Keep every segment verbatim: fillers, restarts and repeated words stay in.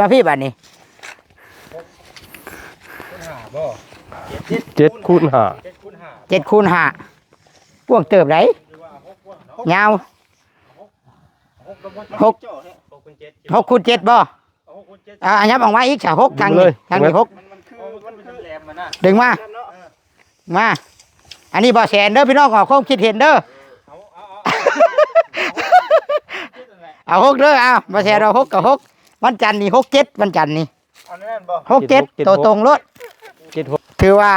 มาพี่บัดนี้ เจ็ดคูณห้า เจ็ดคูณห้า กว้างเติบได๋ ยาว หก หกคูณเจ็ดบ่ อ่า ยับออกมาอีกซะ หก ทางนี้ ทางนี้ หก ดึงมา มา อันนี้บ่แสนเด้อพี่น้อง ขอความคิดเห็นเด้อ เอา หกเด้อ เอา บ่แสนเอา หก กับ หก วันจันทร์นี่ หกเจ็ด วันจันทร์นี่ หกเจ็ด ตัวตรงโลด เจ็ดหก ถือว่า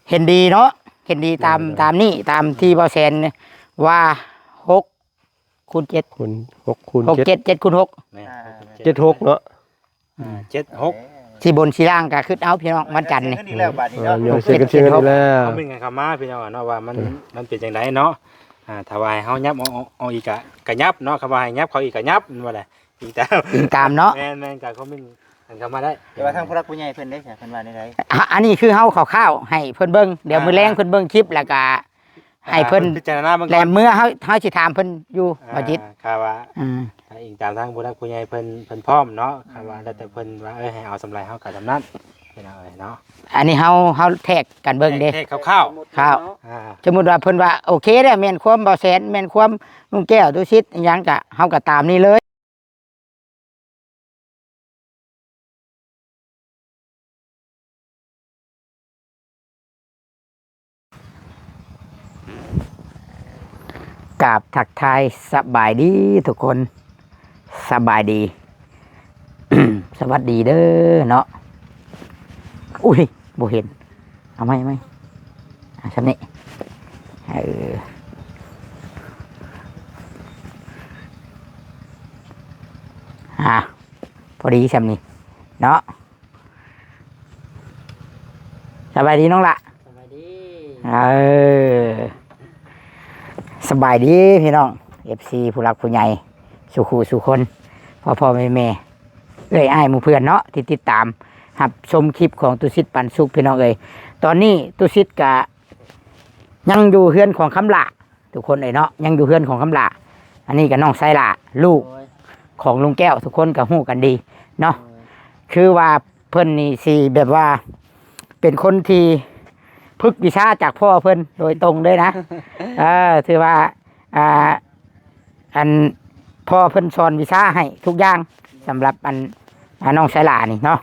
เห็นดีเนาะ เห็นดีตาม ตามนี่ ตามที่บ่แสนว่า หกคูณเจ็ด คูณ หกคูณ หกเจ็ด เจ็ดคูณหก เจ็ดหกเนาะ เจ็ดหก สิบนสิล่างก็คือเอาพี่น้อง วันจันทร์นี่ นี่แล้วบาดนี้เนาะ เดี๋ยวเสียกันเสียกันแล้ว เขาเป็นไงคำมาพี่น้องเนาะว่ามันมันเป็นจังไดเนาะ อ่า ถ้าว่าให้เขายับเอาเอาอีกกะกะยับเนาะ คำว่าให้ยับเขาอีกกะยับมันว่าอะไร อีกตาม อิงตามเนาะ แม่นแม่นกะเขาเป็นอันคำมาได้ แต่ว่าทางผู้รักผู้ใหญ่เพิ่นได้ค่ะเพิ่นว่าในใด อ่ะ อันนี้คือเฮาคร่าวๆให้เพิ่นเบิ่ง เดี๋ยวมื้อแลงเพิ่นเบิ่งคลิปแล้วก็ให้เพิ่น พิจารณาเบิ่ง แล ก่อน มื้อเฮาเฮาสิถามเพิ่นอยู่บ่จิต อ่าครับว่า อืม ถ้าอิงตามทางผู้รักผู้ใหญ่เพิ่นเพิ่นพร้อมเนาะ คำว่าแล้วแต่เพิ่นว่าเออให้เอาสำไรเขากะสำนั้นพี่น้องเอ้ยเนาะ อันนี้เฮาเฮาแทรกกันเบิ่งเด้ แค่คร่าว ครับ ๆอ่า สมมุติว่าเพิ่นว่าโอเคเด้อ แม่นความบ่แสน แม่นความลุงแก้วตุสิตอิหยังกะเฮาก็ตามนี้เลย กราบทักทายสบายดีทุกคน สบายดี สวัสดีเด้อเนาะ อุ้ย บ่เห็น เอาไหมไหม อ่ะ ชั้นนี้ เออ อ่ะ พอดีชั้นนี้ เนาะ สบายดีน้องละ สบายดี เออ สบายดีพี่น้อง เอฟซี ผู้รักผู้ใหญ่ สู่คู่สู่คน พ่อพ่อแม่แม่ เอ้ยอ้ายหมู่เพื่อนเนาะ ที่ติดตาม รับชมคลิปของตุสิตปันสุขพี่น้องเอ้ย ตอนนี้ตุสิตกะยังอยู่เฮือนของคำหล่า ทุกคนเอ้ยเนาะ ยังอยู่เฮือนของคำหล่า อันนี้ก็น้องไซล่า ลูก โอ้ย ของลุงแก้ว ทุกคนก็ฮู้กันดีเนาะ คือว่าเพิ่นนี่สิแบบว่า เป็นคนที่ฝึกวิชาจากพ่อเพิ่นโดยตรงเลยนะ เออ ถือว่า อ่า อันพ่อเพิ่นสอนวิชาให้ทุกอย่าง สำหรับอัน อ่า น้องไซล่านี่เนาะ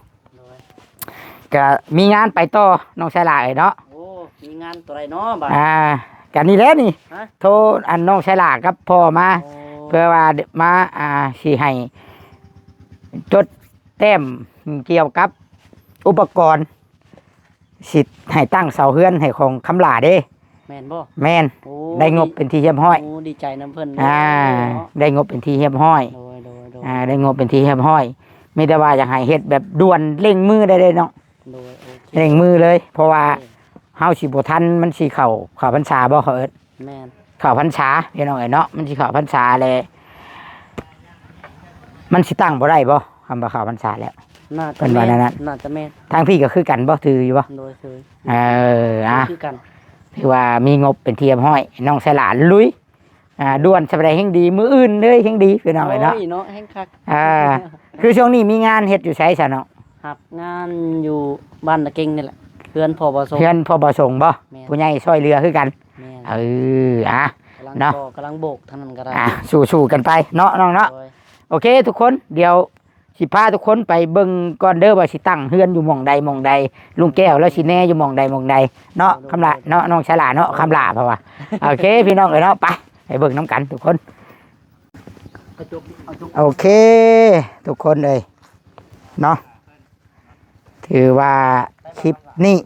ก็มีงานไปต่อ น้องไซล่าเอ้ยเนาะ โอ้ มีงานตัวใดเนาะบาด อ่า กันนี่แหละนี่ ฮะ โทรอันน้องไซล่ากับพ่อมา โอ้ เพื่อว่ามา อ่า สิให้ จดแต้มเกี่ยวกับอุปกรณ์ สิให้ตั้งเสาเฮือนให้ของคำหล่าเด้ แม่นบ่ แม่น โอ้ ได้งบเป็นที่เรียบร้อย โอ้ ดีใจนำเพิ่น อ่า เนาะ ได้งบเป็นที่เรียบร้อย โดยโดยโดย อ่า ได้งบเป็นที่เรียบร้อย มีแต่ว่าอยากให้เฮ็ดแบบด่วนเร่งมือได้เลยเนาะ โดยโอเค เร่งมือเลย เพราะว่าเฮาสิบ่ทัน มันสิเข้า เข้าพรรษาบ่ เขาเอิ้น แม่น เข้าพรรษาพี่น้องเอ้ยเนาะ มันสิเข้าพรรษาแล้ว มันสิตั้งบ่ได้บ่ คำว่าเข้าพรรษาแล้ว น่า เพิ่ จะ นว่า แม่น แนวนั้น น่าจะแม่น ทางพี่ก็คือกันบ่ ถืออยู่บ่ โดยคือ เออ อ่ะ คือกัน ถือว่ามีงบเป็นที่เรียบร้อย น้องไซล่าลุย อ่า ด่วนสบายแห่งดี มื้ออื่นเลยแห่งดีพี่น้องเอ้ยเนาะ โอ้ยเนาะแห่งคัก อ่า คือช่วงนี้มีงานเฮ็ดอยู่ไสซะเนาะ รับงานอยู่บ้านตะเก็งนี่แหละ เพื่อนพ่อบ่ส่ง เพื่อนพ่อบ่ส่งบ่ แม่น ผู้ใหญ่ช่วยเหลือคือกัน แม่น เออ อ่ะ กำลัง เนาะ ก่อกำลังโบกเท่านั้นก็ได้ อ่ะ สู้ๆกันไปเนาะน้องเนาะ โดย โอเค ทุกคน เดี๋ยวสิพาทุกคนไปเบิ่งก่อนเด้อว่าสิตั้งเฮือนอยู่หม่องใดหม่องใด ลุงแก้วแล้วสิแน่อยู่หม่องใดหม่องใดเนาะ คำหล่าเนาะ น้องไซล่าเนาะ คำหล่าเพราะว่า โอเค พี่น้องเอ้ยเนาะ ไป ไปเบิ่งนำกันทุกคน โอเค ทุกคนเอ้ยเนาะ ถือว่าคลิปนี้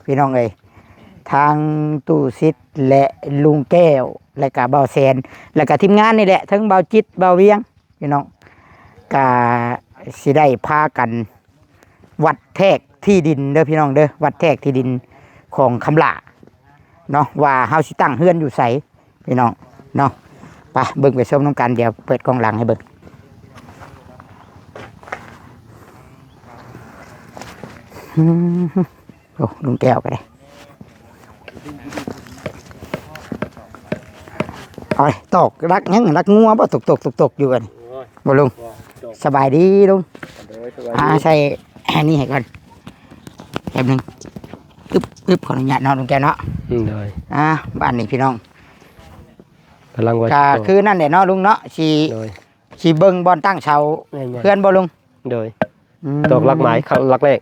พี่น้องเอ้ย ทางตุสิตและลุงแก้ว และก็บ่าวแสน และก็ทีมงานนี่แหละ ทั้งบ่าวจิต บ่าวเวียง พี่น้อง ก็สิได้พากัน วัดแทกที่ดินเด้อพี่น้องเด้อ วัดแทกที่ดินของคำหล่าเนาะ ว่าเฮาสิตั้งเฮือนอยู่ไสพี่น้องเนาะ ไปเบิ่งไปชมนำกัน เดี๋ยวเปิดกล้องหลังให้เบิ่ง อืม โอ้ ลุงแก้วก็ได้ เอาเลย ตอกลักหยัง ลักงัวบ่ ตกๆๆๆ อยู่กัน โอ้ย บ่ลุง บ่จ สบายดีลุง โดย สบายดี อ่า ใส่อันนี้ให้ก่อน แป๊บหนึ่ง อึ๊บ อึ๊บ ขออนุญาตเนาะลุงแก้วเนาะ อืม โดย อ่า บ้านนี้พี่น้อง กำลังว่า ก็คือนั่นแหละเนาะลุงเนาะ สิ โดย สิเบิ่งบ่อนตั้งเสา แม่นๆ เฮือนบ่ลุง โดย อืม ตอกหลักไม้ หลักแรก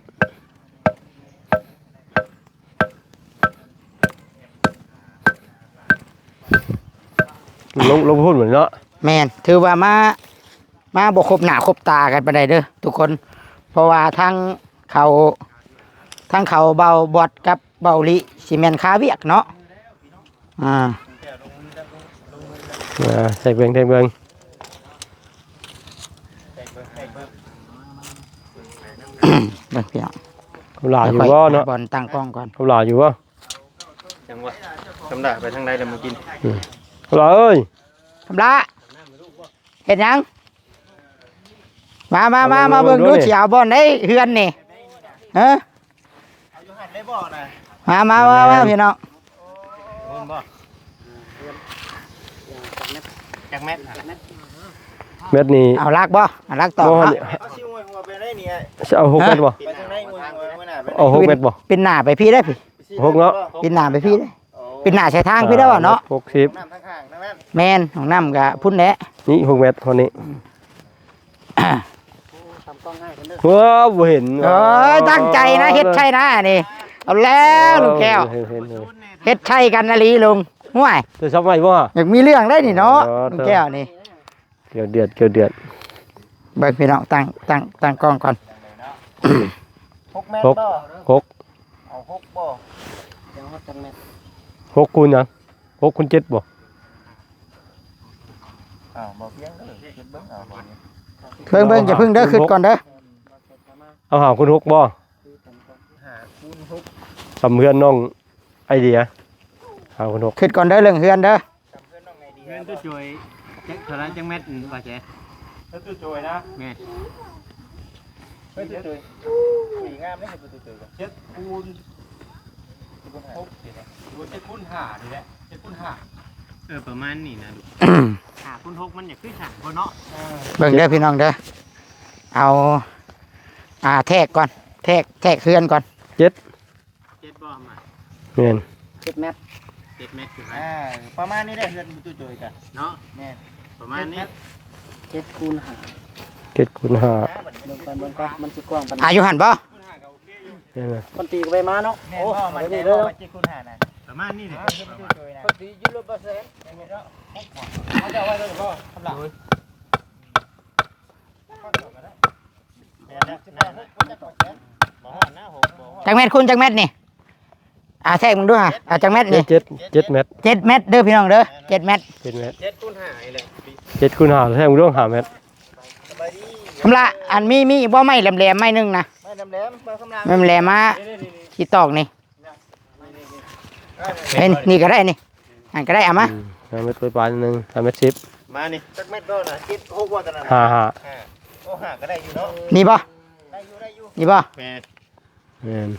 ลง ลงพูดเหมือนเนาะ แม่น ถือว่ามา มาบ่ครบหน้าครบตากันปานใดเด้อทุกคน เพราะว่าทั้งเขา ทั้งเขาเบาบอดกับเบาลิสิแม่นคาเวียกเนาะ อ่า อ่า ใส่เบิ่ง ใส่เบิ่ง เบิ่งพี่น้อง เขาหลายอยู่บ่เนาะ บ่อนตั้งกล้องก่อน เขาหลายอยู่บ่ ยังวะ คำด่าไปทางใดแล้วเมื่อกี้ อืม เขาหลายเอ้ย คำละ เห็นยัง มา มา มา มาเบิ่งดู เบิ่งดูนี่ สิเอาบ่อนได้เฮือนนี่ เออ เอาอยู่หั่นได้บ่นะ มา มา มา มา แม่น พี่น้อง โอ้ยบ่ จักแมตร เม็ดนี่ เอาลักบ่ เอาลักต่อ บ่ เนาะ นี่ เอาซิวหัวไปได้นี่ จะเอาหกเม็ดบ่ ไปทางไหนหัว หัวหน้าไป เอาหกเม็ดบ่ เป็นหน้าไปพี่ได้พี่ หกเนาะ เป็นหน้าไปพี่ได้ เป็นหน้าใส่ทางพี่ได้บ่เนาะ หกสิบ น้ำทางข้างทางนั้น แม่น ของน้ำกะพุ่นแหละ นี่หกเม็ดเท่านี้ ทำกล้องให้กันเด้อ ว้าว บ่เห็น เอ้ย ตั้งใจนะ เฮ็ดใช่นะนี่ เอาแล้วลุงแก้ว เห็น เห็น เห็น เฮ็ดใช่กันนะลีลุง ห่วย จะชอบไหมบ่ อยากมีเรื่องได้นี่เนาะ เออ ลุงแก้วนี่ เกี่ยวเดือด เกี่ยวเดือด เบิ่งพี่น้อง ตั้ง ตั้ง ตั้งกล้องก่อน หกเม็ด หก บ่ หก เอาหกบ่ เดี๋ยวเขาจังแมตร หกคูณหยัง หกคูณเจ็ดบ่ อ้าว บ่เพียงเด้อ คิดเบิ่งเอาบ่เนี่ย เบิ่ง เบิ่ง อย่าเพิ่งเด้อ คิดก่อนเด้อ เอาห้าคูณหกบ่ ห้าคูณหก สำเฮือนน้องไอเดีย ห้าคูณหก คิดก่อนเด้อ เรื่องเฮือนเด้อ เฮือนตู้โจย จักเท่าไหร่จักแมตร อืม ว่าแจ๋ เฮือนตู้โจยนะ แม่น เฮือนตู้โจย สวยงามเลย เฮือนตู้โจย เจ็ดคูณหก หรือว่าเจ็ดคูณห้านี่แหละ เจ็ดคูณห้า เออ ประมาณนี้นะ ห้าคูณหก มันอยากคือสามคนเนาะ เออ เบิ่งเด้อพี่น้องเด้อ เอา อ่า แทกก่อน แทก แทกเฮือนก่อน เจ็ด เจ็ดบ่มา แม่น เจ็ดเมตร เจ็ดเมตรคือไหม อ่า ประมาณนี้ได้เฮือนตู้โจยกัน เนาะ แม่น ประมาณนี้ เจ็ดคูณห้า เจ็ดคูณห้า เบิ่งก่อน เบิ่งก่อน มันสิกว้างปานใด อ่ะ อยู่หั่นบ่ แม่นนะ มันตีก็ไปมาเนาะ แม่นบ่ โอ้ มัน เดี๋ยวนี้ ได้ เด้อ บ่ เจ็ดคูณห้านะ ประมาณนี้เลย อ่า เฮือนตู้โจยนะ มันตีอยู่รถบ่แสน เอาจะเอาไว้เลยบ่ คำหลัง จักแมตรคุณ จักแมตรนี่ อ่า แทกมึงดูฮะ อ่า จักแมตรนี่ เจ็ด เจ็ด เจ็ดแมตร เจ็ดแมตรเด้อพี่น้องเด้อ เจ็ดแมตร เจ็ดแมตร เจ็ดคูณห้านี่แหละ เจ็ดคูณห้า แทกมึงดู ห้าแมตร คำละ อันมี มีอีกบ่ ไม้แหลมๆ ไม้หนึ่งนะ ไม้แหลมๆ ไม้คำละ ไม้แหลมมา ที่ตอกนี่ เห็น นี่ก็ได้นี่ อันก็ได้ เอามา อืม ห้าเมตรปลายๆ นิดนึง ห้าเมตรสิบ มานี่ จักแมตรก็นะ เจ็ดหก ว่าตอนนั้น ห้าห้า อ่า โอ้ ห้าก็ได้อยู่เนาะ นี่บ่ ได้อยู่ ได้อยู่ นี่บ่ แม่น แม่น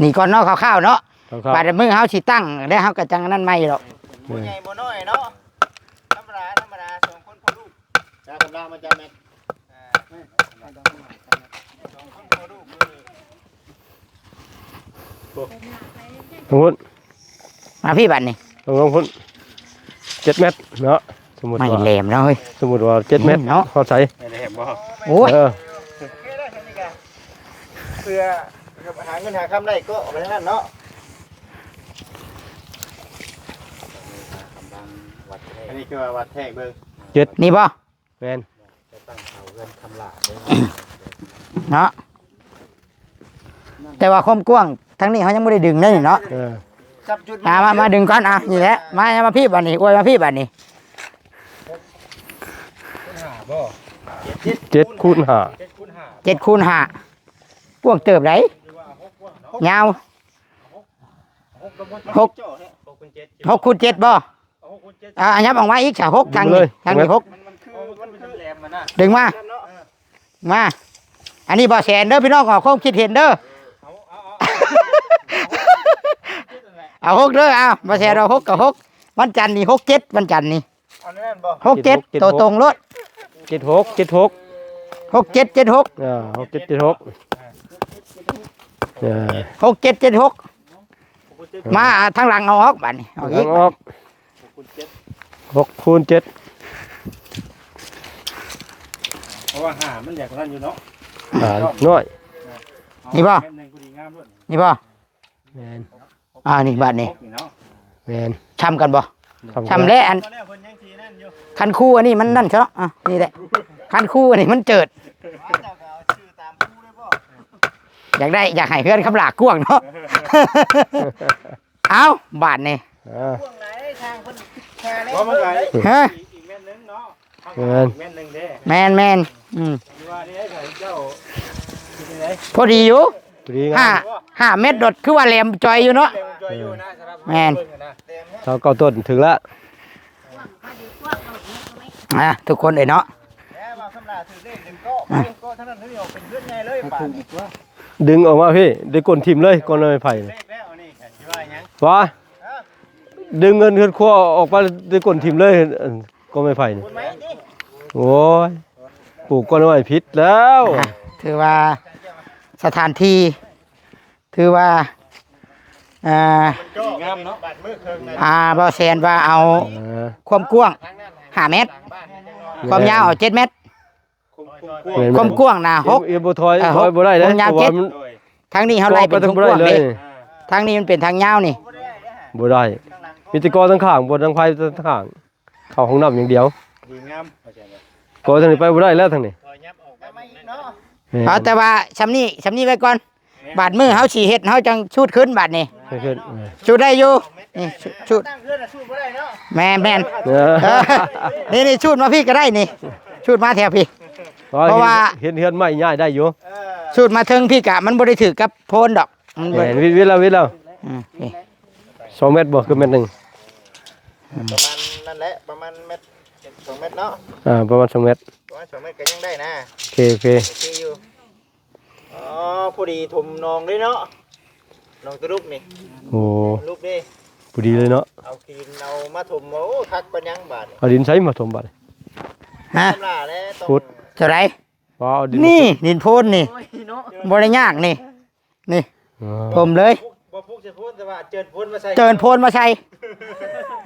นี่ก่อนเนาะ คร่าวๆ เนาะ คร่าวๆ บาดมื้อเฮาสิตั้ง แล้วเฮาก็จังอันนั้นใหม่ดอก บ่ใหญ่บ่น้อยเนาะ ธรรมดา ธรรมดา สองคนพ่อลูก จ้า กำลังมาจ้าแมตร อ่า สองคนพ่อลูก พุ้น มาพี่บัดนี่ ลงพุ้น เจ็ดแมตรเนาะ สมมุติ ไม่ ว่า แหลมแล้วเฮ้ย สมมุติว่า เจ็ดแมตร เนาะ ฮอดไส ไม่ได้แหลมบ่ โอ้ย เออ เพื่อหาเงินหาคำได้ก็เอาไปทางนั้นเนาะ อันนี้คือว่าวัดแทกเบิ่ง เจ็ด นี่บ่ แม่น เนาะ แต่ว่าความกว้างทางนี้เขายังบ่ได้ดึงได้นี่เนาะ เออ จับจุด อ่า มา มาดึงก่อน อ่ะ นี่แหละ มา มาพี่บัดนี้ อวยมาพี่บัดนี้ เจ็ดคูณห้า เจ็ดคูณห้า กว้างเติบใด ยาว หก หกคูณเจ็ดบ่ อ่า ยับออกมาอีก สาม หก ทางนี้ ทางนี้ หก มันคือ มันคือแหลมมันนะ ดึงมา มา อันนี้บ่แสนเด้อพี่น้อง ขอความคิดเห็นเด้อ เอา หกเด้อ เอา บ่แสนเอา หก กับ หก วันจันทร์นี่ หกเจ็ด วันจันทร์นี่ เอาแน่นบ่ หกเจ็ด เจ็ดหก ตัวตรงโลด เจ็ดหก เจ็ดหก หกเจ็ดเจ็ดหก อ่า หกเจ็ดเจ็ดหก อ่า หกเจ็ดเจ็ดหก มาทางหลังเอาออกบัดนี้ เอาอีก ทางออก หกคูณเจ็ด เพราะว่าห้ามันอยากนั่นอยู่เนาะ อ่า น้อย นี่บ่ เม็ดหนึ่งพอดีงามด้วย นี่บ่ แม่น อ่า นี่บัดนี้ นี่เนาะ แม่น ช้ำกันบ่ ช้ำกัน ช้ำแล้วอัน คันคู่อันนี้มันนั่นเนาะ อ่ะ นี่แหละ คันคู่อันนี้มันเจิด อยากได้ อยากให้เฮือนคำหลากกว้างเนาะ เอ้า บาดนี่ อ่า ว่ามันไง ฮะ อีกเม็ดหนึ่งเนาะ แม่น อีกเม็ดหนึ่งเด้ แม่น แม่น อืม ว่านี่ไอ้เจ้า พอดีอยู่ พอดีงาม ห้า ห้าเมตรโดด คือว่าแหลมจ่อยอยู่เนาะ แม่น เสาเก้าต้นถึงละ อ่ะ ทุกคนเอ้ยเนาะ ดึงออกมาพี่ ได้ก้นถิ่มเลย ก้นไม้ไผ่นี่ ว้า ดึงเงินเฮือนครัวออกมาได้ก้นถิ่มเลย อันก้นไม้ไผ่นี่ โอ้ย ปลูกก้นไม้ผิดแล้ว อ่ะ ถือว่าสถานที่ ถือว่า อ่า งามเนาะ อ่า บ่าวแสนว่าเอา เออ ความกว้าง ห้าเมตร ความยาวเอา เจ็ดเมตร แม่นๆ ความกว้างนะ หก เอ็มบ่ถอย เออ ถอยบ่ได้เลย หก ความยาว เพราะว่า เจ็ด มัน ทางนี้เฮาไล่เป็น กว้างไปทางบ่ได้เลย กว้างๆเด้ ทางนี้มันเป็นทางยาวนี่ บ่ได้ มีแต่กอทางข้าง บ่ทางไผทางข้าง เข้าห้องน้ำอย่างเดียว ดีงาม กอทางนี้ไปบ่ได้แล้วทางนี้ แม่น เอาแต่ว่าซำนี้ ซำนี้ไว้ก่อน บาดมื้อเฮาสิเฮ็ด เฮาจังสูดขึ้นบาดนี้ ให้ขึ้น เออ สูดได้อยู่ นี่ สูด สูด ตั้งเฮือนน่ะสูดบ่ได้เนาะ แม่นๆ เออ เออ นี่ นี่ สูดมาพี่ก็ได้นี่ สูดมาแถวพี่ เพราะว่า เห็น เห็นเฮือนไม้ย้ายได้อยู่ เออ สูดมาเทิงพี่กะ มันบ่ได้ถือกับโพนดอก มันบ่ แม่น วิด วิดแล้ว วิดแล้ว อืม นี่ สองเมตรบ่ คือเมตรหนึ่ง ประมาณนั่นแหละ ประมาณเมตร สองเมตรเนาะ อ่า ประมาณสองเมตร ประมาณสองเมตรก็ยังได้นะ โอเค โอเค โอเคอยู่ อ๋อ พอดีถมหนองเลยเนาะ หนองตะลุกนี่ โอ้ ตะลุกเด้ พอดีเลยเนาะ เอาดินเอามาถม โอ้ คักปานยังบาดนี่ เอาดินใสมาถมบาดนี่ ฮะ ทำลาแล้วต้อง ขุด เท่าไหร่ ว้าว ดิน นี่ ดินโพนนี่ โอ้ยเนาะ บ่ได้ยากนี่ นี่ อ๋อ ถมเลย บ่ปลูกใส่โพน แต่ว่าเจิญโพนมาใส่ เจิญโพนมาใส่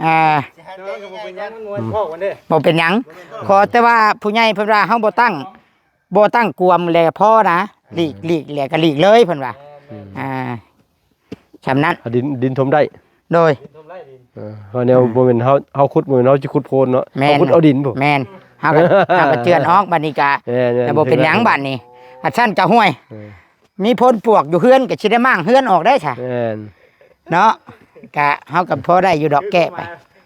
อ่า แต่ว่าก็บ่เป็นหยัง มันม่วนพอกมันเด้ บ่เป็นหยัง ขอแต่ว่าผู้ใหญ่เพิ่นว่าเฮาบ่ตั้ง บ่ตั้งกวมแล้วพอนะ หลีก หลีกแล้วก็หลีกเลยเพิ่นว่า อืม อ่า ซำนั้น อ่ะ ดิน ดินถมได้ โดย เออ เพราะแนว อืม บ่แม่นเฮา เฮาขุด บ่แม่นเฮาสิขุดโพนเนาะ แม่น เฮาขุดเอาดินพุ้น แม่น เฮาก็ เฮาก็เจือนออก บัดนี้ก็ แม่นๆ แต่บ่เป็นหยัง บัดนี้ อันซั่นก็ห้วย เออ มีโพนปวกอยู่เฮือน ก็สิได้ม้างเฮือนออกได้ซะ แม่น เนาะ ก็เฮาก็พอได้อยู่ดอกแก้ไป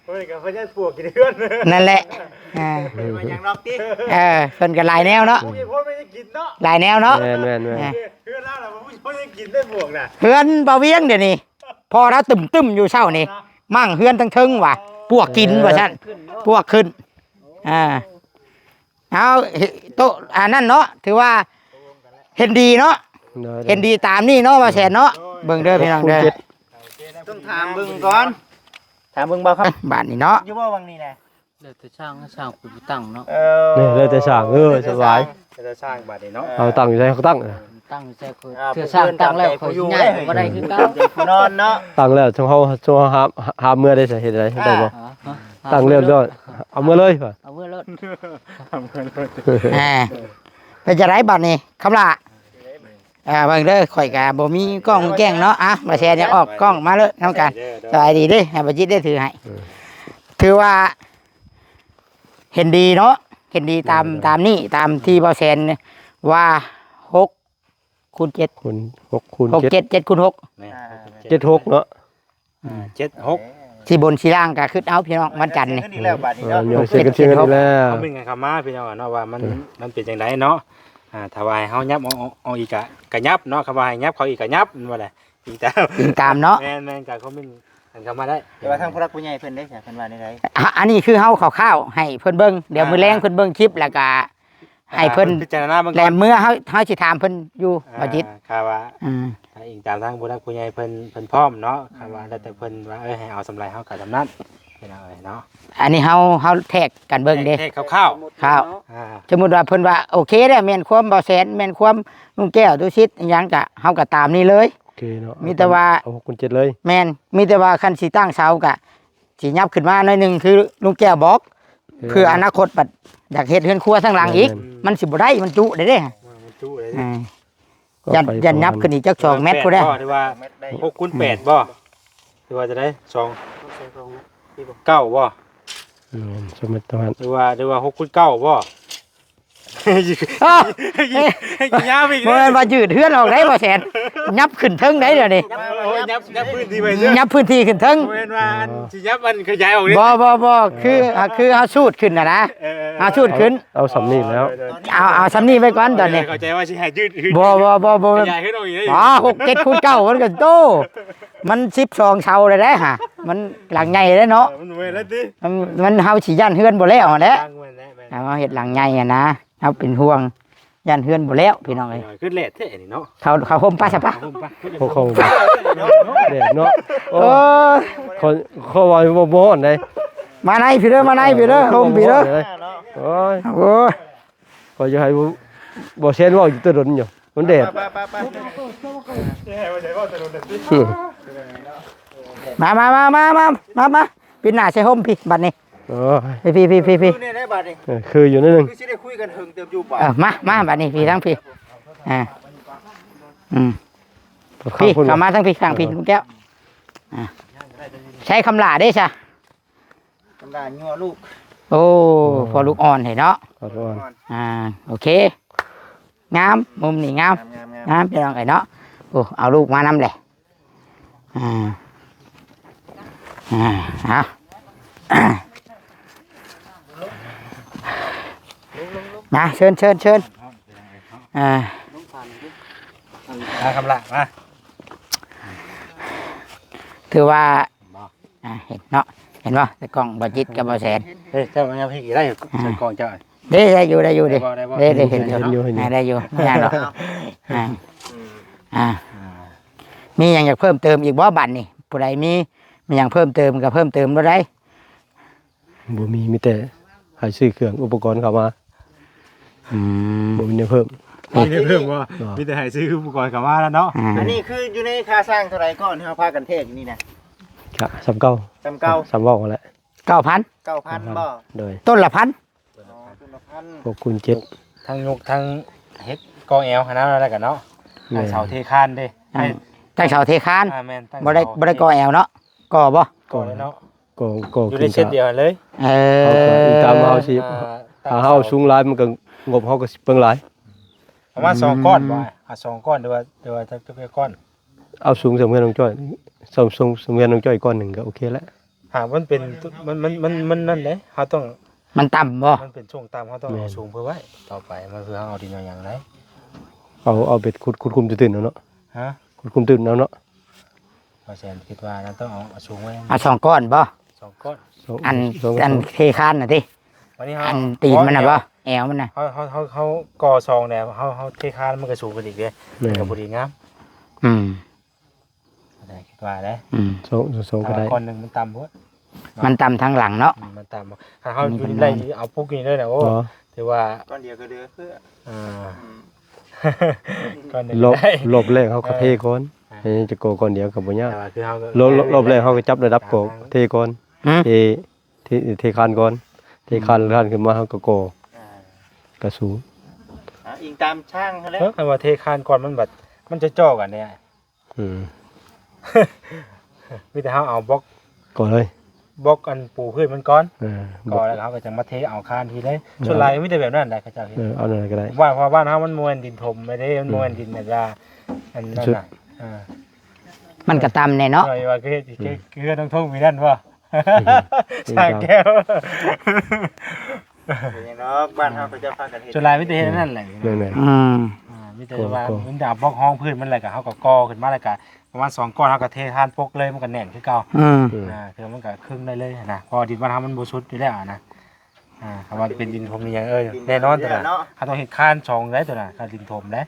เพิ่นก็เพิ่นยังปวกอยู่ในเฮือน นั่นแหละ อ่า เป็นมายังนอกติ เออ เพิ่นก็หลายแนวเนาะ ปลูกอีกโพนไม่ได้กินเนาะ หลายแนวเนาะ แม่นๆๆ อ่า เฮือนลาวน่ะบ่มีโพนได้กินได้ปวกน่ะ เฮือนบ่าวเวียงเดี๋ยวนี้ พอแล้วตึมๆอยู่เช้านี่ ม้างเฮือนทั้งเทิงว่ะ ปวกกินว่าซั่น ปวกขึ้น อ่า เอา โต๊ะอันนั้นเนาะ ถือว่าเห็นดีเนาะ โดย เห็นดีตามนี่เนาะ บ่าวแสนเนาะ เบิ่งเด้อพี่น้องเด้อ หกคูณเจ็ด ต้องถามเบิ่งก่อน ถามเบิ่งบ่าวครับ บาดนี้เนาะ อยู่บ่วังนี้นะ แล้วแต่ช่าง ช่างผู้ตั้งเนาะ เออ นี่แล้วแต่ช่าง เออ สบาย แล้วแต่ช่างบาดนี้เนาะ เอาตั้งอยู่ใสเขาตั้ง ตั้งอยู่ใสเขา อ่า เทื่อช่างตั้งแล้ว ผู้ เขา ผู้อยู่ สิย้าย ได้ ก็บ่ได้คือเก่า ผู้นอนเนาะ ตั้งแล้ว ช่วงเฮา ช่วงเฮาหา หาเมือได้ใส่เฮ็ดได้ ได้บ่ อ่า ฮะ ตั้งแล้ว แล้วเอาเมือเลย เอาเมือเลย อ่า เป็นจังได๋บัดนี้ คำล่า อ่า เบิ่งเด้อ ข่อยก็บ่มีกล้องแจ้งเนาะ อ่ะ บ่าวแสนอยากออกกล้องมาเลยนำกัน สบายดีเด้อ ให้บ่าวจิตได้ถือให้ เออ ถือว่า เห็นดีเนาะ เห็นดีตาม ได้ๆ ตามนี่ ตามที่บ่าวแสนว่า หกคูณเจ็ด คูณ หกคูณ หกเจ็ด เจ็ด เจ็ดคูณหก แม่น เจ็ดหกเนาะ อ่า เจ็ดหก สิบนสิล่างก็คือเอาพี่น้องวันจันทร์นี่ เออ เดี๋ยวเสียกันเสียกันอีกแล้ว คอมเมนต์กันเข้ามาพี่น้องเนาะว่ามัน เออ มันเป็นจังได๋เนาะ อ่า ถ้าว่าให้เฮายับออก ออก ออกอีกก็ ก็ยับเนาะ คันว่าให้ยับเข้าอีกก็ยับ มันว่าได๋ อิงตาม อิงตามเนาะ แม่นๆ ก็คอมเมนต์กันเข้ามาได้ แต่ว่าทางผู้หลักผู้ใหญ่เพิ่นได้ เพิ่นว่าแนวใด๋ อ่ะ อันนี้คือเฮาคร่าวๆให้เพิ่นเบิ่ง เดี๋ยวมื้อแลง อ่า เพิ่นเบิ่งคลิปแล้วก็ ให้เพิ่น อ่า เพิ่นพิจารณาเบิ่งก่อน แหลมเมือเฮา เฮาสิถามเพิ่นอยู่ อ่า บ่จิต ครับว่า อืม ถ้าอิงตามทางผู้หลักผู้ใหญ่เพิ่น เพิ่นพร้อมเนาะ ครับว่าแล้วแต่เพิ่นว่า เอ้ย ให้เอาส่ำใดเฮาก็ส่ำนั้น พี่น้องเอ้ยเนาะ อันนี้เฮา เฮาแทรกกันเบิ่งเด้ แทรกคร่าวๆ คร่าว อ่า สมมุติว่าเพิ่นว่าโอเคแล้ว แม่นความบ่าวแสน แม่นความลุงแก้ว ตุสิทธิ์ อิหยัง กะ เฮากะตามนี้เลย โอเคเนาะ มีแต่ว่า เอาหกคูณเจ็ดเลย แม่น มีแต่ว่าคันสิตั้งเสากะ สิยับขึ้นมาหน่อยหนึ่ง คือลุงแก้วบอก เออ เพื่ออนาคตบัดอยากเฮ็ดเฮือนครัวทางหลังอีก แม่น มันสิบ่ได้ มันจุได้เด้ มันจุได้ อ่า ก็ ย่าน ไป ย่านยับขึ้นอีกจักสองเมตรพุ้นเด้ แปดบ่ หรือว่าหกคูณแปดบ่ หรือว่าจะได้สอง เก้าบ่ แม่น สองเมตรเท่านั้น หรือว่า หรือว่าหกคูณเก้าบ่ อ้าว ยาวอีก บ่แม่นว่ายืดเฮือนออกได้บ่แสน ยับขึ้นเทิงได้เดี๋ยวนี้ โอ้ย ยับ ยับพื้นที่ไปเด้อ ยับพื้นที่ขึ้นเทิง บ่แม่นว่าอันสิยับอันขยายออกนี่ บ่ บ่ บ่ คือ อ่า คือเฮาสูดขึ้นน่ะนะ เออ เฮาสูดขึ้น เอาส่ำนี้แล้ว เอา เอาส่ำนี้ไว้ก่อนตอนนี้ เข้าใจว่าสิให้ยืด ยืด บ่ บ่ บ่ บ่ ขยายขึ้นออกอีกได้ อ๋อ หกเจ็ดคูณเก้า มันก็โต มันสิบสองเสาเลยเด้ฮะ มันหลังใหญ่เลยเนาะ มันเว้ยแล้วติ มัน มันเฮาสิย่านเฮือนบ่แล้วหั้นแหละ ตั้งไว้แล้วแม่น เอาเฮ็ดหลังใหญ่หั้นนะ เฮาเป็นห่วง ย่านเฮือนบ่แล้วพี่น้องเอ้ย เออ คือแหลดแท้นี่เนาะ เขา เขาห่มปะซะปะ เอาห่มปะ พวกเขาแดดเนาะ โอ้ โอ้ย เขา เขาว่าบ่ บ่ฮ้อนได๋ มาในพี่เด้อ มาในพี่เด้อ ห่มพี่เด้อ โอ้ย โอ้ย ก็จะให้บ่ บ่แซนเว้าอยู่แต่ดนอยู่ มันแดด ไป ไป ไป ไป อืม มา มา มา ปิดหน้าใส่ห่มพี่ บัดนี้ โอ้ย พี่ พี่ พี่ พี่ คือเนี่ยได้บัดนี้ เออ คืออยู่นิดนึง คือสิได้คุยกันเถิงเติมอยู่บ่ เออ มา มา บัดนี้พี่ทั้งพี่ อ่า อืม พี่ เข้ามาทั้งพี่ ข้างพี่ เออ ลุงแก้ว อ่า ใช้คำหล่าได้ซะ กำลังงัวลูก โอ้ โอ้ พอลูกอ่อนเห็นเนาะ พอลูกอ่อน อ่า โอเค งาม มุมนี่งาม งาม งาม งาม พี่น้องเอ้ยเนาะ โอ้ เอาลูกมานำเลย อ่า อ่า เอา มา เชิญ เชิญ เชิญ อ่า มาคำละ มา ถือว่า อ่า เห็นเนาะ เห็นบ่ แต่กล้องบ่จิตกับบ่แสน เฮ้ย เจ้ามันยังพี่กี่ได้อยู่ อ่า ใส่กล้องเจ้า เด้ ได้อยู่ ได้อยู่ ได้ ได้บ่ ได้บ่ เด้ ได้เห็นอยู่ เห็นอยู่ เห็นอยู่ อ่า ได้อยู่ ไม่ยากหรอก อ่า อ่า อ่า มีหยังอยากเพิ่มเติมอีกบ่บัดนี้ ผู้ใดมี มีหยังเพิ่มเติมก็เพิ่มเติมบ่ได้ บ่มี มีแต่ให้ซื้อเครื่องอุปกรณ์เข้ามา อืม บ่มีแนวเพิ่ม มีแต่เพิ่มบ่ บ่ มีแต่ให้ซื้ออุปกรณ์เข้ามาแล้วเนาะ อ่า อันนี้คืออยู่ในค่าสร้างเท่าไหร่ก่อนที่เราพากันแทกอยู่นี่นะ ครับ สามเก้า สามเก้า สามเก้าแหละ เก้าพัน เก้าพันบ่ โดย ต้นละพัน อ๋อ ต้นละพัน หกคูณเจ็ด ทั้งยกทั้งเฮ็ดกอแอลหั้นนะ แล้วกันเนาะ แม่น ตั้งเสาเทคานเด้ ตั้ง ให้ ตั้งเสาเทคาน อ่า แม่น ตั้ง บ่ได้ เสา บ่ได้กอแอลเนาะ กอบ่ กอเลยเนาะ กอ กอ อยู่ในเส้นเดียวกันเลย เออ เอาก็อีกตามเฮาสิ อ่า ถ้าเฮาสูงหลายมันก็งบเฮาก็สิเปลืองหลาย ประมาณสองก้อน อืม บ่ อ่ะ สองก้อน หรือว่า หรือว่าจัก จักก้อน เอาสูงสำเฮือนน้องจ้อย สูง สูงสำเฮือนน้องจ้อยก้อนหนึ่งก็โอเคแล้ว หากมันเป็น มัน มัน มัน มันนั่นเด้ เฮาต้อง มันต่ำบ่ มันเป็นช่วงต่ำ เฮาต้อง แม่น เอาสูงเพิ่มไว้ ต่อไป มันคือเฮาเอาดินเอาหยังได๋ เอา เอาไปขุด ขุดคุมตื้นๆเอาเนาะ ฮะ ขุดคุมตื้นเอาเนาะ บ่แสนคิดว่านะ ต้องเอา เอาสูงไว้ เอาสองก้อนบ่ สองก้อน สอง อัน สอง อันเทคานน่ะติ วันนี้เฮา อันตีนมันน่ะบ่ แอวมันน่ะ เฮา เฮา เฮา เฮาก่อสองแล้ว เฮา เฮาเทคานมันก็สูงขึ้นอีกเด้ แม่น มันก็พอดีงาม อืม ได้คิดว่าได้ อืม สอง สองก็ได้ แต่ว่าก้อนหนึ่งมันต่ำโพด มันต่ำทางหลังเนาะ อืม มันต่ำ ถ้าเฮา อันนี้ อยู่ได้ ก็นอน เอาปุ๊กนี่เลยนะ โอ้ อ๋อ ถือว่า ก้อนเดียวก็เด้อเพื่อ อ่า อืม ก้อนหนึ่ง รอบ ได้ รอบแรกเฮาก็ เออ เทก่อน อ่า เอ้ย จะก่อก้อนเดียวก็บ่ยาก แต่ว่าคือเฮาก็ รอบ รอบ รอบแรกเฮาก็จับระดับก่อ อ่า เทก่อน อืม เท เท เทคานก่อน เทคาน อืม คานขึ้นมาเฮาก็ก่อ อ่า ก็สูง อ่า อิงตามช่างเขาแหละ เออ คันว่าเทคานก่อนมันบัด มันจะจ่อกันเนี่ย อืม มีแต่เฮาเอาบล็อก ก่อนเลย บล็อกอันปูพื้นมันก่อน เออ ก่อน บล็อก แล้วเฮาก็จะมาเทเอาคานทีเลย เออ ส่วนหลายมีแต่แบบนั้นแหละเขาเจ้าเฮ็ด เออ เอานั่นก็ได้ ว่า เพราะบ้านเฮามันบ่แม่นดินถมไม่ได้ มันบ่แม่นดินแบบว่า อันนั้นน่ะ สุด อ่า มันก็ต่ำแน่เนาะ หน่อยว่าคือ คือ คือต้องทุ่งมีนั่นบ่ ช่างแก้ว เป็นหยังดอก บ้านเฮาก็จะพากันเฮ็ด ส่วนหลายมีแต่เฮ็ดอันนั้นแหละ แม่นๆ อืม อ่า มีแต่ว่า ก่อ มันจะเอาบล็อกห้องพื้นมันแหละก็เฮาก็ก่อขึ้นมาแล้วก็ประมาณสองก้อน เฮาก็เทคานปกเลย มันก็แน่นคือเก่า อืม อ่า คือมันก็ครึ่งได้เลยนะ เพราะว่าดินบ้านเฮามันบ่สุดอยู่แล้วนะ อ่า คำว่าเป็นดินถมนี่ยัง เออ ดิน แน่นอน แต่ เนาะ เฮาต้องเฮ็ดคานสองได้ตัวน่ะ คานดินถมได้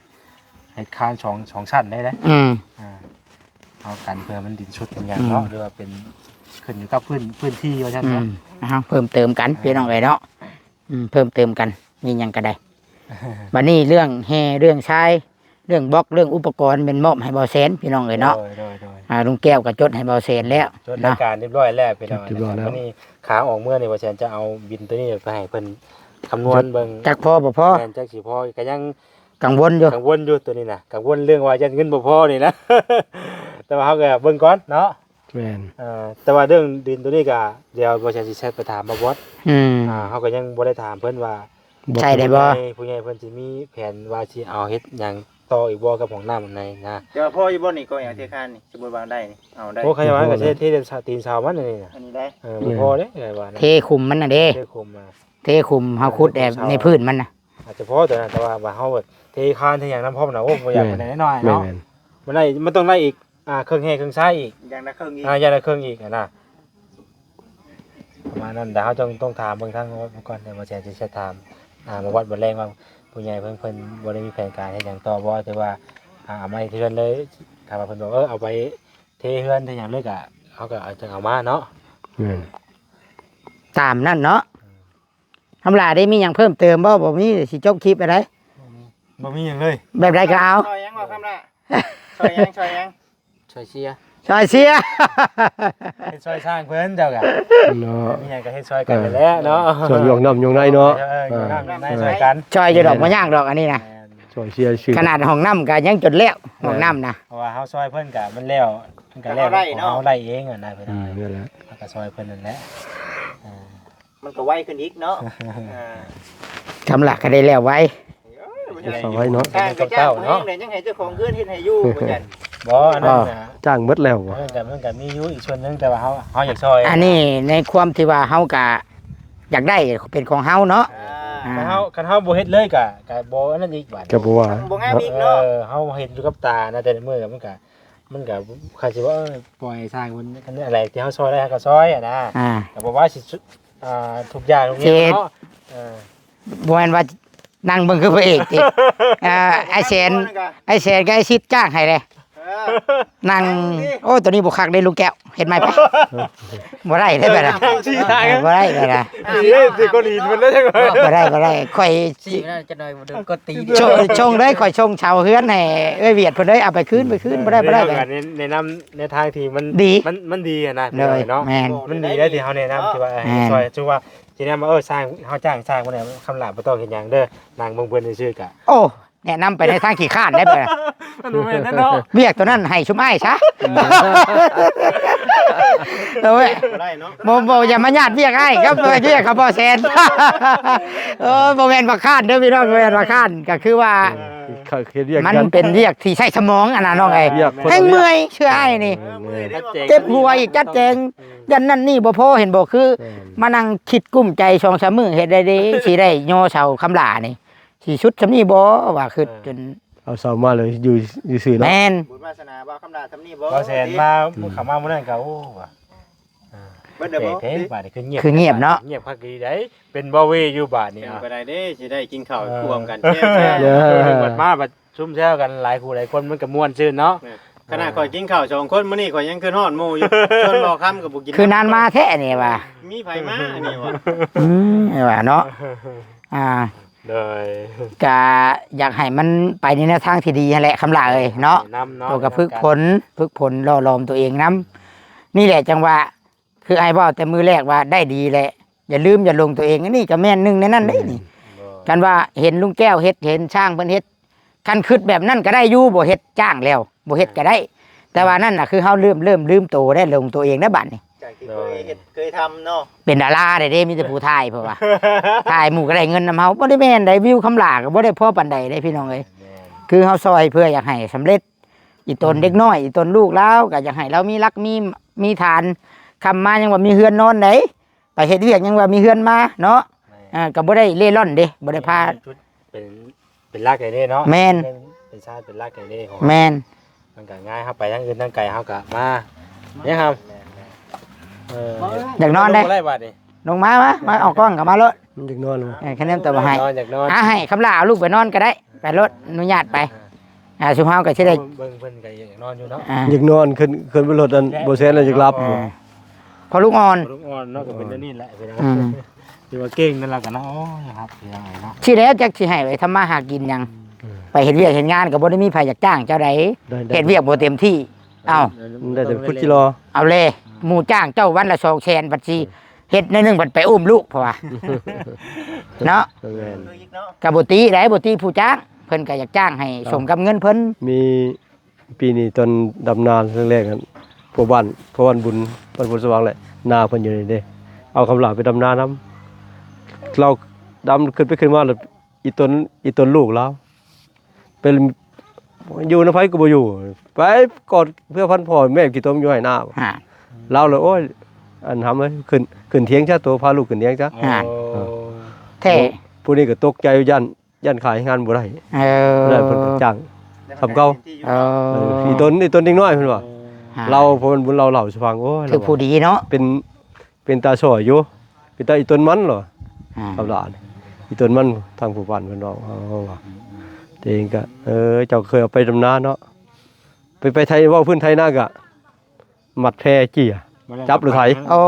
เฮ็ดคานสอง สองชั้นได้เด้ อืม อ่า เอากันเพื่อมันดินสุดเป็นหยังเนาะ อืม หรือว่าเป็น ขึ้นอยู่กับพื้น พื้นที่ว่าซั่น อืม เนาะ เอา เพิ่มเติมกัน พี่น้องเอ้ยเนาะ อืม เพิ่มเติมกัน มีหยังก็ได้ บัดนี้เรื่องแห่ เรื่องทราย เรื่องบล็อก เรื่องอุปกรณ์แม่นมอบให้บ่าวแสน พี่น้องเอ้ยเนาะ โดย โดย โดย อ่า ลุงแก้วก็จดให้บ่าวแสนแล้ว จดรายการเรียบร้อยแล้ว พี่น้อง จดเรียบร้อยแล้ว บัดนี้ขาออกเมือนี่ บ่าวแสนจะเอาบินตัวนี้ไปให้เพิ่นคำนวณเบิ่ง จักพอบ่พอ แม่น จักสิพอ ก็ยังกังวลอยู่ กังวลอยู่ตัวนี้นะ กังวลเรื่องว่ายันเงินบ่พอนี่นะ แต่ว่าเฮาก็เบิ่งก่อนเนาะ แม่น เอ่อ แต่ว่าเรื่องดินตัวนี้ก็เดี๋ยวบ่าวแสนสิแชทไปถามบ่าวบอส อืม อ่า เฮาก็ยังบ่ได้ถามเพิ่นว่า บ่ ใช่ได้บ่ ผู้ใหญ่ ผู้ใหญ่เพิ่นสิมีแผนว่าสิเอาเฮ็ดหยังต่ออีกบ่กับห้องน้ำอันไหนนะ แต่ว่าพออยู่บ่นี่ ก็อย่างเทคานนี่ สมมุติว่าได้นี่ เอาได้ โอ้ ใครว่าก็เท เทเสา ตีนเสามันอันนี้นะ อันนี้ได้ เออ บ่พอเด้ ใครว่านะ เทคุมมันน่ะเด้ เทคุมมา เทคุมเฮาขุดแอบในพื้นมันน่ะ อาจจะพอตัวนั้น แต่ว่า ว่าเฮาแบบเทคานเทหยังนำพร้อมน่ะ โอ้ บ่อยาก แม่น ปานใดน้อยเนาะ แม่น มันได้ มันต้องได้อีก อ่า เครื่องแห่เครื่องใช้อีก อย่างละเครื่องอีก อ่า อย่างละเครื่องอีกอะนะ ประมาณนั้น แต่เฮาต้อง ต้องถามเบิ่งทางก่อน เดี๋ยวบ่าวแสนจะถาม อ่า บ่าวบอสบ่าวแรงว่าผู้ใหญ่เพิ่น เพิ่นบ่ได้มีแผนการเฮ็ดหยังต่อบ่ แต่ว่า อ่า เอามาให้เฮือนเลย ถ้าว่าเพิ่นบอก เออ เอาไปเทเฮือนเทหยังเลยก็ เฮาก็เอา จั่งเอามาเนาะ แม่น ตามนั้นเนาะ ธรรมดาได้มีหยังเพิ่มเติมบ่ บ่มี สิจบคลิปไปได้ บ่มีหยังเลย แบบใดก็เอา ซอยหยังบ่คำละ ซอยหยัง ซอยหยัง ซอยเชียร์ ซอยเชียร์ เฮ็ดซอยสร้างเพิ่นเจ้าก็ เนาะ มีหยังก็เฮ็ดซอยกันนั่นแหละเนาะ เออ ซอยหยอกน้ำหยอกในเนาะ เออ หยอกน้ำหยอกใน เออ ซอยกัน ซอยอยู่ดอก บ่ยากดอกอันนี้นะ แม่น ซอยเชียร์ซื่อ ขนาดห้องน้ำก็ยังจนแล้ว แม่น ห้องน้ำนะ เพราะว่าเฮาซอยเพิ่นก็มันแล้ว มันก็แล้ว แต่เฮาได้เนาะ ของเฮาได้เองอะนะพี่น้อง อืม นั่นแหละ เฮาก็ซอยเพิ่นนั่นแหละ อ่า มันก็ไวขึ้นอีกเนาะ อ่า คำละก็ได้แล้วไว เอ้ย เฮ็ดซอยเนาะ สร้างก็จ้างเพิ่นเนาะ เองเลย ยังให้เจ้าของเฮือนเฮ็ดให้อยู่ ว่าซั่น บ่ อันนั้นน่ะ อ่า จ้างหมดแล้วบ่ มันก็ มันก็มีอยู่อีกส่วนหนึ่ง แต่ว่าเฮา เฮาอยากซอย อันนี้ในความที่ว่าเฮากะอยากได้เป็นของเฮาเนาะ อ่า อ่า คันเฮา คันเฮาบ่เฮ็ดเลยกะ กะบ่อันนั้นอีกบาด กะบ่ว่า บ่งามอีกเนาะ เออ เฮาเห็นอยู่กับตานะ แต่ละมื้อมันกะ มันก็ ใครสิว่า เออ ปล่อยให้สร้างมัน อันนี้อะไรที่เฮาซอยได้เฮาก็ซอยอะนะ อ่า ก็บอกว่าสิ อ่า ทุกอย่างทุกอย่างเนาะ เออ บ่แม่นว่านั่งเบิ่งคือพระเอกติ อ่า ไอ้แสน ไอ้แสนกับไอ้สิทธิ์จ้างให้เลย เออ นั่ง นั่งดิ โอ้ ตัวนี้บ่คักเด้ลุงแก้ว เฮ็ดใหม่ไป บ่ได้เด้บัดน่ะ ชี้ทาง เออ บ่ได้บัดน่ะ เอ้ย สิก้อนหินมันได้จังไง บ่ได้ บ่ได้ ข่อย ชี้มันน่าจะหน่อย บ่โดนกดตี ชง ชงเลย ข่อยชงเสาเฮือนให้เอ้ยเวียดเพิ่นเลย เอาไปคืน ไปคืน บ่ได้ บ่ได้ เออ แนะนำในทางที่มันดี มัน มันดีอะนะ โดย พี่น้องเนาะ แม่น มันดีได้ที่เฮาแนะนำที่ว่า เออ แม่น ซอย คือว่าที่แนะนำว่า เออ สร้าง เฮาจ้างสร้างบ่ได้ คำหลาบ่ต้องเฮ็ดหยังเด้อ นั่งเบิ่งเพิ่นซื่อๆกะ โอ้ แนะนำไปในทางขี้ข้านได้เพิ่น มันบ่แม่นแน่เนาะ เวียกตัวนั้นให้ชุมอ้ายซะ โอ้ย บ่ได้เนาะ บ่ บ่ อย่ามาญาติเวียกอ้ายครับ เวียกกับบ่แสน เออ บ่แม่นว่าข้านเด้อพี่น้อง บ่แม่นว่าข้าน ก็คือว่า เออ เขาเฮ็ดเวียก มัน กัน เป็นเวียกที่ใช้สมองอะนะน้องเอ้ย เวียกคนละ แฮงเมื่อย เชื่ออ้ายนี่ เออ เมื่อยเด้ เจ็บหัวอีกจัดแจง ยันนั่นนี่บ่พอ เห็นบ่ คือ แม่น มานั่งคิดกุ้มใจสองสามมื้อ เฮ็ดได้เด้ สิได้ย่อเสาคำหล้านี่ สิสุดส่ำนี้บ่ ว่าคิด เออ จน เอาเสามาเลย อยู่ อยู่ซื่อเนาะ แม่น บุญวาสนาบ่าวคำหล้าส่ำนี้บ่ บ่าวแสนมา อืม เข้ามามื้อนั้นก็ โอ้ ว่ะ อ่า เบิดแล้วบ่ แปลกแท้ บาดนี้คือเงียบ คือเงียบเนาะ เงียบคักอีหลีได๋ เป็นบ่าวเวอยู่บาดนี้ เป็น อ่ะ ไปได้เด้ สิได้กินข้าว เออ ร่วมกัน แซ่บๆ เออ บัดมาบัดซุ่มแซวกันหลายคู่หลายคนมันก็ม่วนซื่นเนาะ แม่น ขนาดข้อยกินข้าวสองคนมื้อนี้ข้อยยังคิดฮอดหมู่อยู่ ชวนบ่าวคำก็บ่กิน คือนานมาแท้นี่ว่า มีไผมาอันนี้วะ อืม ว่าเนาะ อ่า โดย ก็อยากให้มันไปในแนวทางที่ดีหั้นแหละ คำหล้าเอ้ยเนาะ แนะนำเนาะ ตัวก็ฝึกฝน ฝึกฝนหล่อหลอมตัวเองนำ นี่แหละจังหวะ คืออ้ายเว้าแต่มื้อแรกว่าได้ดีแหละ อย่าลืมอย่าหลงตัวเอง อันนี้ก็แม่นหนึ่งในนั้นเด้นี่ บ่ กันว่าเห็นลุงแก้วเฮ็ด เห็นช่างเพิ่นเฮ็ด คันคิดแบบนั้นก็ได้อยู่ บ่เฮ็ดจ้างแล้ว บ่เฮ็ดก็ได้ แต่ว่านั่นน่ะคือเฮาเริ่ม เริ่มลืมโตได้ หลงตัวเองได้บัดนี้ จากที่เคยเฮ็ด เคยทำเนาะ เป็นดาราได้เด้ มีแต่ผู้ถ่าย เพราะว่า ถ่ายหมู่ก็ได้เงินนำเฮา บ่ได้แม่นได้ วิวคำหล้าก็บ่ได้พอปานใดเด้พี่น้องเอ้ย แม่น คือเฮาซอยเพื่ออยากให้สำเร็จ อีตน อืม เด็กน้อย อีตนลูกลาวก็อยากให้ลาวมีหลักมี มีฐาน ค่ำมายังว่ามีเฮือนนอนได๋ ไปเฮ็ดเวียกยังว่ามีเฮือนมาเนาะ แม่น อ่า ก็บ่ได้เร่ร่อนเด้ บ่ได้พา เป็นจุด เป็น เป็นหลักไอ้เด้เนาะ แม่น เป็น เป็นชาติเป็นหลักไอ้เด้ของ แม่น มันก็ง่าย เฮาไปทางอื่นทางไกลเฮาก็มา เนี่ยครับ แม่นๆ เออ อยากนอนเด้ ลงบ่ได้บาดนี้ ลงมา มา มาออกกล้องก็มาโลด มันอยากนอนวะ เออ คะแนนตัวบ่ให้ นอน อยากนอน อ่ะ ให้คำหล้าเอาลูกไปนอนก็ได้ ไปโลด อนุญาตไป อ่า ซุมเฮาก็สิได้ เบิ่งเพิ่นก็อยากนอนอยู่เนาะ อ่า อยากนอน ขึ้น ขึ้นไปรถอันบ่แซนแล้วอยากหลับ อ่า พอลูกอ่อน พอลูกอ่อนเนาะ ก็เป็นอันนี้แหละพี่น้อง อืม ที่ว่าเก่งนั่นแหละกันนะ โอ้ยครับ พี่น้องเอ้ยเนาะ สิแล้วจักสิให้ไปทำมาหากินหยัง อืม ไปเฮ็ดเวียกเฮ็ดงานก็บ่ได้มีไผอยากจ้างเจ้าใด ได้ ได้ เฮ็ดเวียกบ่เต็มที่ เอ้า ได้แต่พุทธิรอ เอาเลย หมู่จ้างเจ้าวันละสองแสน บัดสิ เออ เฮ็ดหน่อยหนึ่งบัดไปอุ้มลูก เพราะว่า เนาะ แม่น ก็บ่ติได้ บ่ติผู้จ้าง เพิ่นก็อยากจ้างให้ เอ้า สมกับเงินเพิ่น มี ปีนี้ตอนดำนาแรกๆนั้น พ่อบ้าน พ่อบ้านบุญ บ้านโพนสว่างแหละ นาเพิ่นอยู่นี่เด้ เอาคำหลาไปดำนานำ เราดำขึ้นไปขึ้นมาแล้ว อีตน อีตนลูกเรา เป็น อยู่นำไผก็บ่อยู่ ไปกอดเพื่อพันพ่อแม่ขี้ตมอยู่ไฮ่นา ฮะ เราเลย โอ้ย อันทำเอ้ย ขึ้น ขึ้นเถียงซะ ตัวพาลูกขึ้นเถียงซะ ฮะ โอ้ แท้ ผู้นี้ก็ตกใจ ย่าน ย่านขายงานบ่ได้ เออ ได้เพิ่นก็จ้าง ทำเก่า เออ เออ อีตน อีตนเด็กน้อยเพิ่นว่า ฮะ เรา พอมันบุญเราเล่าสู่ฟัง โอ้ย ถือผู้ดีเนาะ เป็น เป็นตาช่อยอยู่ เป็นตาอีตนมันเหรอ อ่า คำหลาน อีตนมัน ทางผู้บ้านเพิ่นเว้า เฮาว่า ตัวเองก็ เออ เจ้าเคยเอาไปดำนาเนาะ ไป ไปไถ เว้าพื้นไถนาก็ มัดแพเจีย บ่ได้ จับหรือไถ โอ้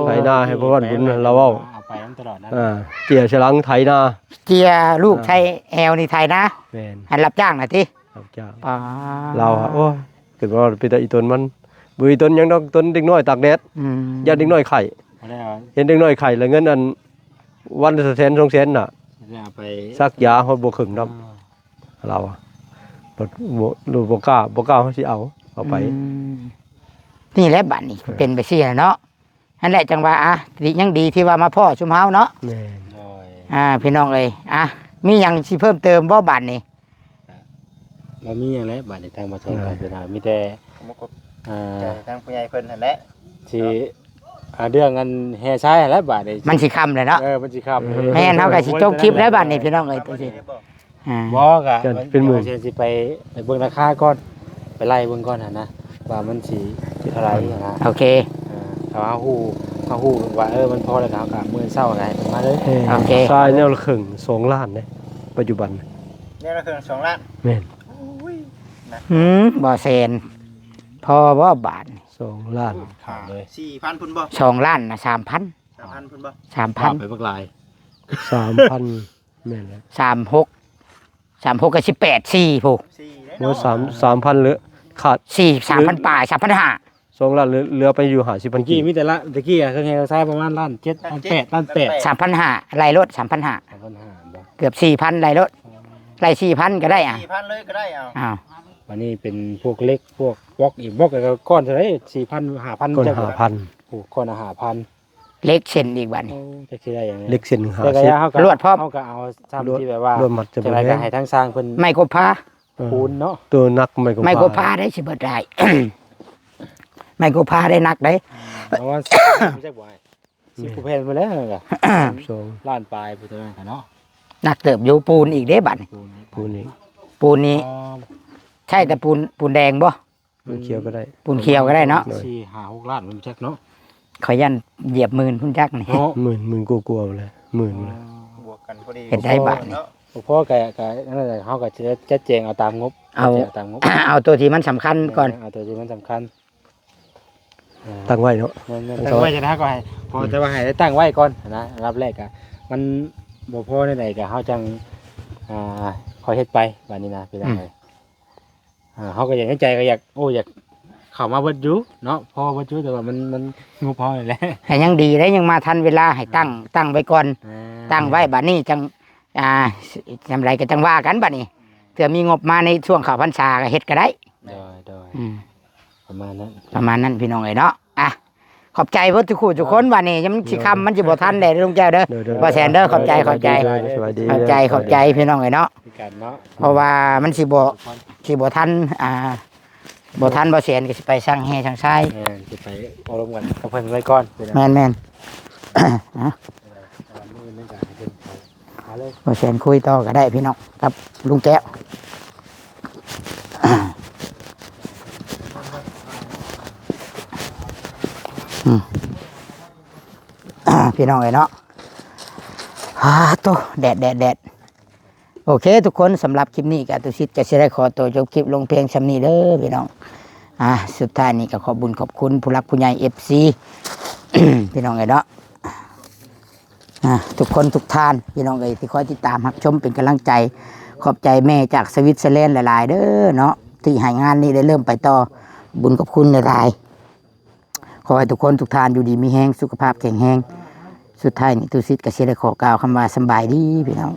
ไถนาให้พ่อบ้านบุญเราเว้า เอาไปนำตลอดนะ อ่า เจียฉลังไถนา เจียลูก อ่า ไถแอวนี่ไถนา แม่น ให้รับจ้างน่ะติ รับจ้าง ป๋า เราอะ โอ้ย ขึ้นว่าเป็นตาอีตนมัน บ่อีตนหยังดอก ตนเด็กน้อยตากแดด อืม ย่านเด็กน้อยไข้ เอาแล้ว เห็นเด็กน้อยไข้แล้วเงินอัน วันละแสนสองแสนน่ะ เอาไป ซักยาฮอดบ่ครึ่งดอก อ่า เราอะ บ่ บ่ บ่กล้า บ่กล้าเฮาสิเอา เอาไป อืม นี่แหละบัดนี้ เออ เป็นไปซี่แหละเนาะ นั่นแหละจังว่า อ่ะ ดี ยังดีที่ว่ามาพ้อชุมเฮาเนาะ แม่น โดย อ่า พี่น้องเอ้ย อ่ะ มีหยังสิเพิ่มเติมบ่บัดนี้ บ่มีหยังแล้วบัดนี้ ทางบ่าวสอน เออ ก็สิถาม มีแต่ ขอบคุณ อ่า ใจทางผู้ใหญ่เพิ่นนั่นแหละ สิ อ่า เรื่องอันแห่ทรายแล้วบัดนี้ มันสิค่ำแล้วเนาะ เออ มันสิค่ำ แม่น เฮาก็สิจบคลิปแล้วบัดนี้ พี่น้องเอ้ย อ่า บ่ก็ จะเป็นหมื่น เดี๋ยวสิไป ไปเบิ่งราคาก่อน ไปไล่เบิ่งก่อนหั่นนะ ว่ามันสิเท่าไหร่หั่นนะ โอเค อ่า ถ้าเฮาฮู้ เฮาฮู้ว่า เออ มันพอแล้วก็เฮาก็มื้อเช้าก็ให้เพิ่นมาเลย เออ โอเค ทรายแนวละครึ่งสองล้านเด้ ปัจจุบัน แนวละครึ่งสองล้าน แม่น อืม บ่แสน พอบ่บาท สองล้าน ขายเลย สี่พันพุ้นบ่ สองล้านน่ะ สามพัน สามพันพุ้นบ่ สามพัน ว่าไปบักหลาย สามพัน แม่นแล้ว สามหก สามหก ก็สิบแปด สี่พุ้น สี่เด้ โอ้ เนาะ สาม สามพันเหลือ ขาด สี่ สามพันปลาย สามพันห้า สองล้านเหลือ เหลือไปอยู่ห้าสิบพัน ตะกี้ กีบ มีแต่ละ ตะกี้อะ เครื่องแห่ทรายประมาณล้านเจ็ด ล้านแปด ล้านแปด สามพันห้า ไล่รถ สามพันห้า สามพันห้าบ่ เกือบ สี่พัน ไล่รถ ไล่ สี่พัน ก็ได้อ่ะ สี่พันเลยก็ได้เอา อ้าว อันนี้เป็นพวกเหล็ก พวกบล็อก อีกบล็อกก็ก้อนเท่าไหร่ สี่พัน ห้าพัน ก้อน จัก ห้าพัน โอ้ ก้อนละห้าพัน เหล็กเส้นอีกบัดนี้ โอ้ จักสิได้หยัง เหล็กเส้นห้าสิบ แต่ก็อย่า เฮาก็ ลวดพร้อม เฮาก็เอาซ้ำที่แบบว่า ลวดมัดจะ จังใดก็ บ่แพง ให้ทางช่างเพิ่น ไม้กบพา เออ ปูนเนาะ ตัวหนักไม้กบพา ไม้กบพาได้สิเบิดได้ ไม้กบพาได้หนักได้ เพราะว่า จักบ่ให้ สิบกว่าแผ่นมาแล้วนั่นก็ สอง ล้านปลายพุ้นเท่านั้นเนาะ หนักเติบอยู่ ปูนอีกเด้บัดนี้ ปูนนี่ ปูนนี่ ปูนนี่ อ๋อ ใช่แต่ปูน ปูนแดงบ่ ปูนเขียวก็ได้ ปูนเขียวก็ได้เนาะ โดย สี่ห้าหกล้านมันจักเนาะ ขอยันเหยียบหมื่นพุ้นจักนี่ เนาะ หมื่น หมื่นกว่าๆเลย หมื่นเลย บวกกันพอดี เฮ็ดได้บาทนี่ เนาะ บ่พอก็ ก็นั่นแหละ เฮาก็จะจัดแจงเอาตามงบ เอา จัดแจงเอาตามงบ เอาตัวที่มันสำคัญก่อน เอาตัวที่มันสำคัญ อ่า ตั้งไว้เนาะ แม่นๆ ตั้งไว้จะนะ ก็ให้ พอแต่ว่าให้ได้ตั้งไว้ก่อนนะ อันดับแรกอะ มันบ่พอแนวใดก็เฮาจัง อ่า ค่อยเฮ็ดไป บัดนี้นะ พี่น้อง อืม เอ้ย อ่า เฮาก็อยาก ในใจก็อยาก โอ้ อยากเข้ามาเบิดอยู่เนาะ พอเบิดอยู่ แต่ว่ามัน มันงบเฮานี่แหละ แต่ยังดีได้ ยังมาทันเวลา ให้ตั้ง ตั้งไว้ก่อน อ่า ตั้งไว้ บัดนี้จัง อ่า จำไรก็จังว่ากันบัดนี้ เผื่อมีงบมาในช่วงเข้าพรรษาก็เฮ็ดก็ได้ โดย โดย อืม ประมาณนั้น ประมาณนั้นพี่น้องเอ้ยเนาะ อ่ะ ขอบใจเพิ่นทุกคู่ทุกคน บัดนี้ยังมันสิค่ำ มันสิบ่ทันแหละลุงแก้วเด้อ โดย โดย บ่าวแสนเด้อ ขอบใจ ขอบใจ โดย โดย สวัสดี ขอบใจ ขอบใจพี่น้องเอ้ยเนาะ คือกันเนาะ เพราะว่ามันสิบ่ สิบ่ทัน อ่า บ่ทันบ่าวแสนก็สิไปสั่งแห่สั่งทราย แม่น สิไปอบรมกันกับเพิ่นไว้ก่อน แม่นๆ อ่ะ มื้อนึงก็ให้เพิ่นไป เอาเลย บ่าวแสนคุยต่อก็ได้พี่น้อง กับลุงแก้ว อืม อ่า พี่น้องเอ้ยเนาะ อ่า โต แดด แดด แดด โอเค ทุกคน สำหรับคลิปนี้ก็ตุสิทธิ์ก็สิได้ขอตัวจบคลิปลงเพียงส่ำนี้เด้อพี่น้อง อ่ะ สุดท้ายนี้ก็ขอบบุญขอบคุณผู้หลักผู้ใหญ่ เอฟซี พี่น้องเอ้ยเนาะ อ่ะ ทุกคนทุกท่าน พี่น้องเอ้ย ที่คอยติดตามรับชมเป็นกำลังใจ ขอบใจแม่จากสวิตเซอร์แลนด์หลายๆ เด้อเนาะ ที่ให้งานนี้ได้เริ่มไปต่อ บุญขอบคุณหลายๆ ขอให้ทุกคนทุกท่านอยู่ดีมีแฮง สุขภาพแข็งแรง สุดท้ายนี้ตุสิทธิ์ก็สิได้ขอกล่าวคำว่าสำบายดีพี่น้อง